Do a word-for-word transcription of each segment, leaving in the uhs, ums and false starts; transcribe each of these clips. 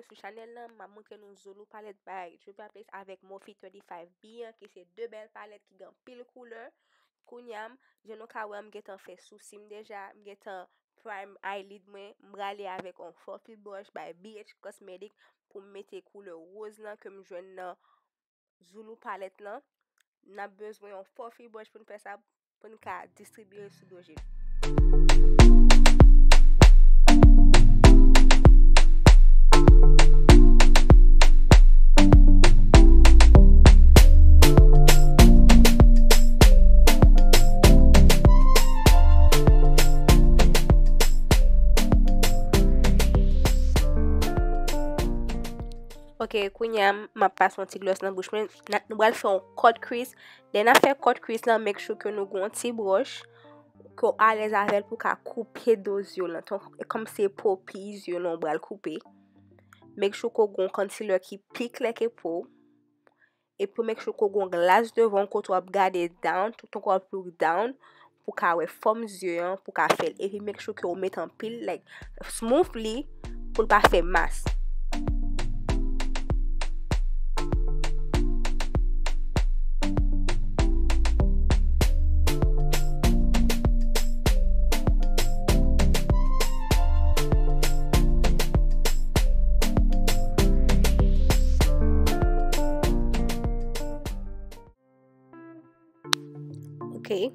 Sou chanèl nan, m ap montre nou Zulu palette by Juviapace avèk Morphe thirty-five B an, ki se de bèl palèt ki gen anpil koulè. Kounye a, jan nou ka wè, m gentan fè sousi m deja, m gentan prime eyelid mwen, m prale avèk yon fluffy brush by B H Cosmetic pou m mete koulè woz lan ke m jwenn nan Zulu palèt lan. N ap bezwen yon fluffy brush pou n fè sa, pou n ka distribye l sou do je nou. Ok, kounye a, m ap pase yon ti gloss nan bouch mwen. N a, nou pral fè yon cut crease. Lè n ap fè cut crease lan, make sure ke nou gen yon ti broch, ke w alèz avè l pou w ka koupe do zye w lan. Ton, kòm se popi zye w lan w pral koupe. Make sure ke w gen yon concealer ki pi klè ke po w. Epi make sure ke w gen yon glas devan w kote w ap gade down, tout w ap look down, pou w ka wè fòm zye an, pou w ka fè l. Epi make sure ke w met anpil, like, smoothly, pou l pa fè mas. Ok.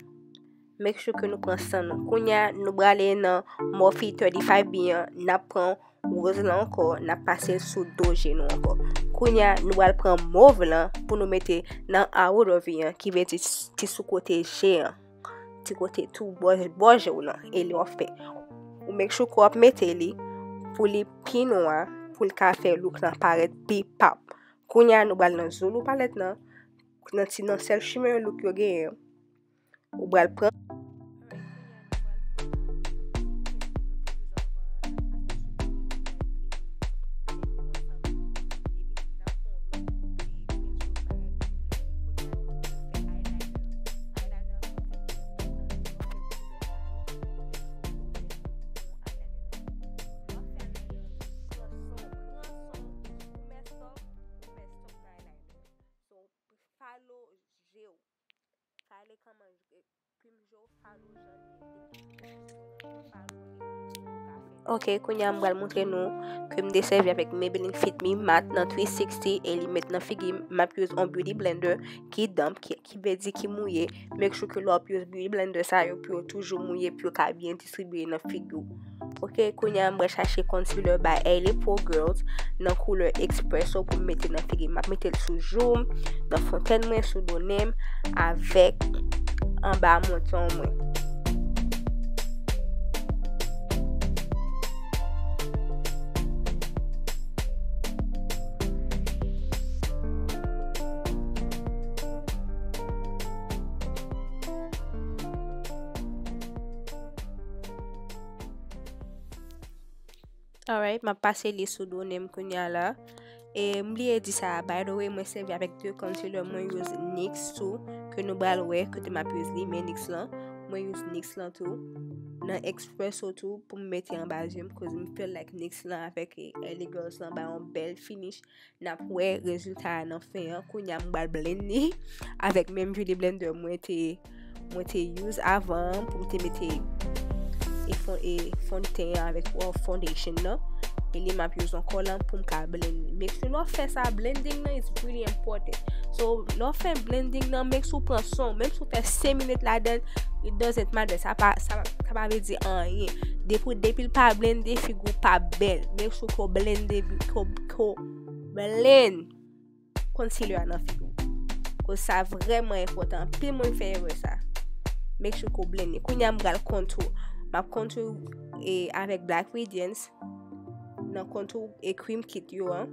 Make sure ke nou pran san nou. Kounye a, nou prale nan Morphe thirty-five B an, n ap pran woz lan ankò, n ap pase l sou do je nou ankò. Kounye a, nou pral pran mov lan pou nou mete nan outer V an, ki vle di ti sou kote je an, ti kote tou bò, bò je w lan, e lè w ap fè. Ou make sure ke w ap mete li pou li pi nwa, pou l ka fè look lan parèt pi pop. Kounye a, nou pral nan Zulu palèt lan, nan ti, nan sèl shimmer look yo genyen. Ou pral pran. Follow je w. Kale kòman, eh, plim je w, follow jan li ye. Follow li, ou ka fè. Ok, kounye a m pral montre nou ke m te sèvi avèk Maybelline Fit Me Matte nan three sixty e li met nan figi m. M ap use yon beauty blender ki damp, ki, ki vle di ki mouye. Make sure ke lè w ap use beauty blender sa yo, pou yo toujou mouye, pou yo ka byen distribye nan figi w. Ok, kounye a m pral chache concealer by L A Pro Girls nan koulè Espresso pou m mete nan figi m. M ap mete l sou jou m, nan fontèn mwen, sou do nen m, avèk anba manton mwen. Alright, m ap pase li sou do nen m kounye a la. E m bliye di sa, by the way, mwen sèvi avèk de concealer, mwen use NYX tou, ke nou pral wè kote m ap use li, men NYX lan. Mwen use NYX lan tou, nan Espresso tou, pou m mete anba zye m, cause m feel like NYX lan avèk, eh, L A Girls lan ba yon bèl finish. N ap wè rezilta a nan fen an. Kounye a m pral blend li avèk menm beauty blender mwen te, mwen te use avan an pou m te mete e fon, e fond de teint an avèk, uh, foundation nan. E li m ap use ankò lan pou m ka blend li. Make sure lè w fè sa, blending nan is really important. So, lè w fè blending nan, make sure w pran san w. Menm si w fè senk minit ladan, it doesn't matter. Sa pa, sa, sa pa vle di anyen. Depi, depi l pa blende, figi w pa bèl. Make sure ke w blende, ke w, ke w blend concealer a nan figi w. Cause sa vrèman enpòtan. Anpil moun fè erè sa. Make sure ke w blend li. Kounye a m pral contour. M ap contour, eh, avèk Black Radiance nan contour e cream kit yo an.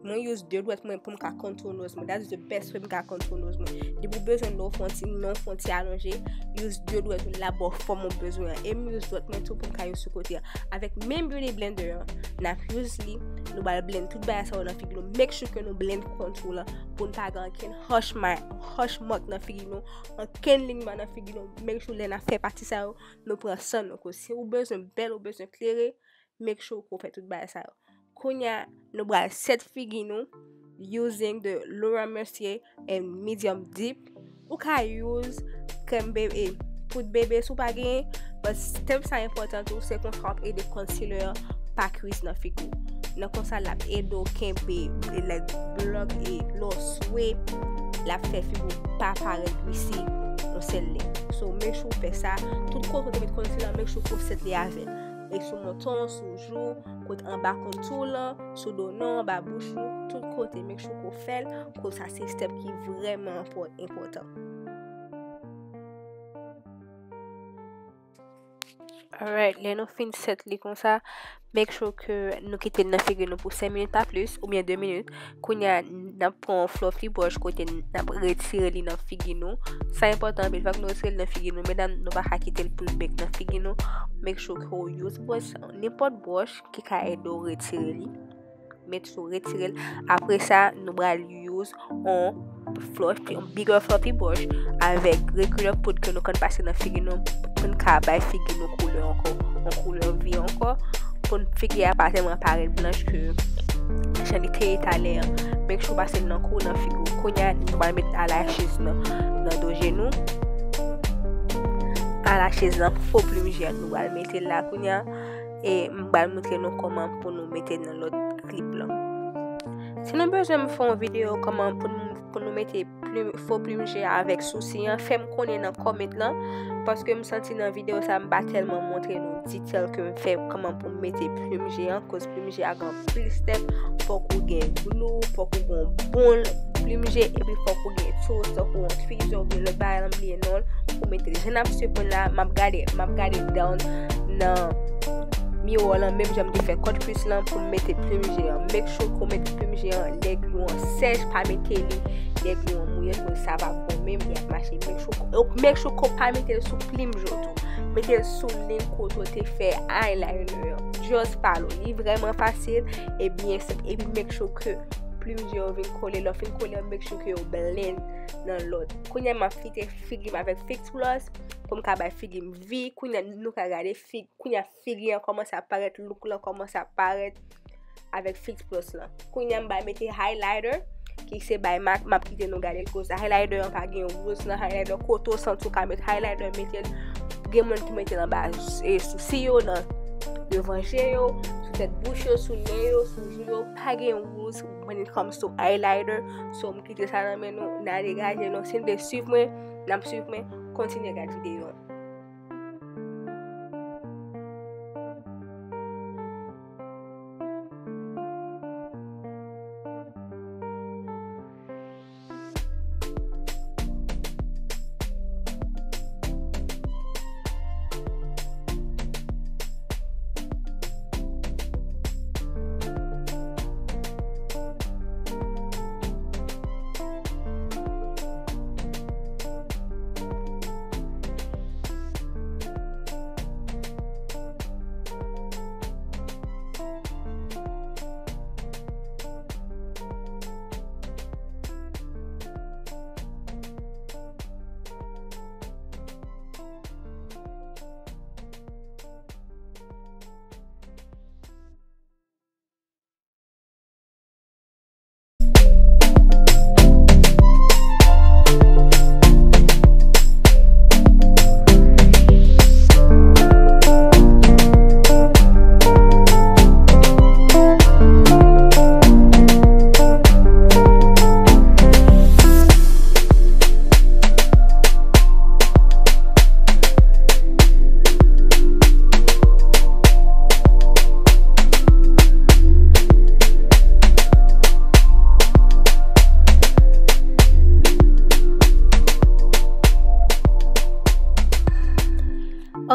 Mwen use de dwèt mwen pou m ka contour nose mwen. That's the best way m ka contour nose mwen. Depi w bezwen lè w fè yon ti, nen w fè yon ti alonje, use de dwèt ou la ba w fòm ou bezwen an. E m use dwèt mwen tou pou m ka use sou kote an. Avèk menm beauty blender an, n ap use li, nou pral blend tout bagay sa yo nan figi nou. Make sure ke nou blend contour lan pou n pa gen ankenn harsh ma-, harsh mark nan figi nou, ankenn liy nwa nan figi nou. Make sure lè n ap fè pati sa yo, nou pran san nou. Cause si ou bezwen bèl, ou bezwen klere, make sure ke w fè tout bagay sa yo. Kounye a, nou pral set figi nou using the Laura Mercier and Medium Dip. Ou ka use krèm bebe, poud bebe si w pa genyen, but step sa enpòtan tou, se konsa w ap ede concealer an pa kwis nan figi w. Nan konsa, l ap ede w kenbe, like, block, e lè w swe, l ap fè figi w pa parèt greasy yon sèl lè. So, make sure w fè sa. Tout kote w te met concealer, make sure ke w set li avè l. E sou manton, sou jou, kot anba kontou w lan, sou do non, anba bouch nou, tout kote, make sure ke w fè l, koz sa se step ki vrèman enpò-, enpòtan. Alright, lè nou fin set li konsa, make sure ke nou kite l nan figi nou pou senk minit pa plis, oubyen de minit. Kounye a, n ap pran yon fluffy brush kote n ap retire li nan figi nou. Sa enpòtan anpil, fòk nou retire li nan figi nou. Medam, nou pa ka kite l pou l bèk nan figi nou. Make sure ke w use brush, nenpòt brush ki ka ede w retire li. Make sure w retire l. Apre sa, nou pral use yon fluff, yon bigger fluffy brush avèk regular poud ke nou konn pase nan figi nou pou n ka bay figi nou koulè ankò, yon koulè vi ankò, pou n figi a pa tèlman parèt blanch ke jan li te ye talè an. Make sure w pase l nan kou nan figi w. Kounye a, nou pral met eyelashes nan, nan do je nou. Eyelashes nan, fo plim je a, nou pral mete l la kounye a. E m pral montre nou kòman pou nou mete nan lòt clip lan. Si nou bezwen m fè yon videyo kòman pou nou, pou nou mete plim, fo plim je avèk sousi an, fè m konnen nan comment lan, paske m santi nan videyo sa m pa tèlman montre nou detail ke m fè kòman pou m mete plim je an, koz plim je a gen anpil step, fòk ou gen glou, fòk ou gen yon bon plim je, epi fòk ou gen tools, tankou yon tweezer oubyen lòt bagay la, m bliye non l, pou mete l. Jan n ap swiv mwen la, m ap gade, m ap gade down nan miwa lan, menm jan m te fè cut crease lan pou m mete plim je an. Make sure ke w mete plim je an lè glou an sèch, pa mete li lè glou an mouye, pou sa pa bon menm, li ap mache. Make sure, make sure ke w pa mete l sou plim je w tou. Mete l sou liy kote w te fè eyeliner an. Just follow. Li vrèman fasil e byen senp. Epi make sure ke plim je yo vin kole. Lè w fin kole, make sure ke yo blend nan lòt. Kounye a, m ap fite figi m avèk Fix Plus pou m ka bay figi m vi. Kounye a, nou ka gade fig, kounye a, figi an kòmanse ap parèt, look lan kòmanse ap parèt avèk Fix Plus lan. Kounye a, m bay mete highlighter, ki se bay MAC, m ap kite nou gade l, koz highlighter an pa gen rose nan highlighter, kote w santi w ka met highlighter, mete l. Gen moun ki mete l anba, e, sousi yo, nan devan je yo, sou tèt bouch yo, sou nen yo, sou jou yo, pa gen rose when it comes to highlighter. So, m kite sa nan men nou, n a degaje nou. Si n vle swiv mwen, n ap swiv mwen, kontinye gade videyo an.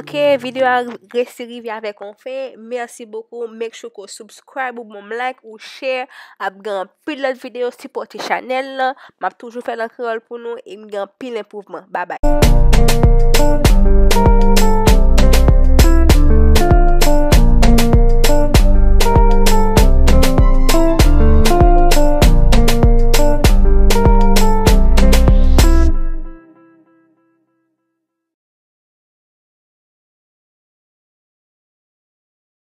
Ok, videyo a resi rive avèk yon fen. Mèsi bokou. Make sure ke w subscribe, ou bon like, ou share. Ap gen anpil lòt videyo, sipòte chanèl lan. M ap toujou fè l an kreyòl pou nou e m gen anpil enpwouvman. Babay.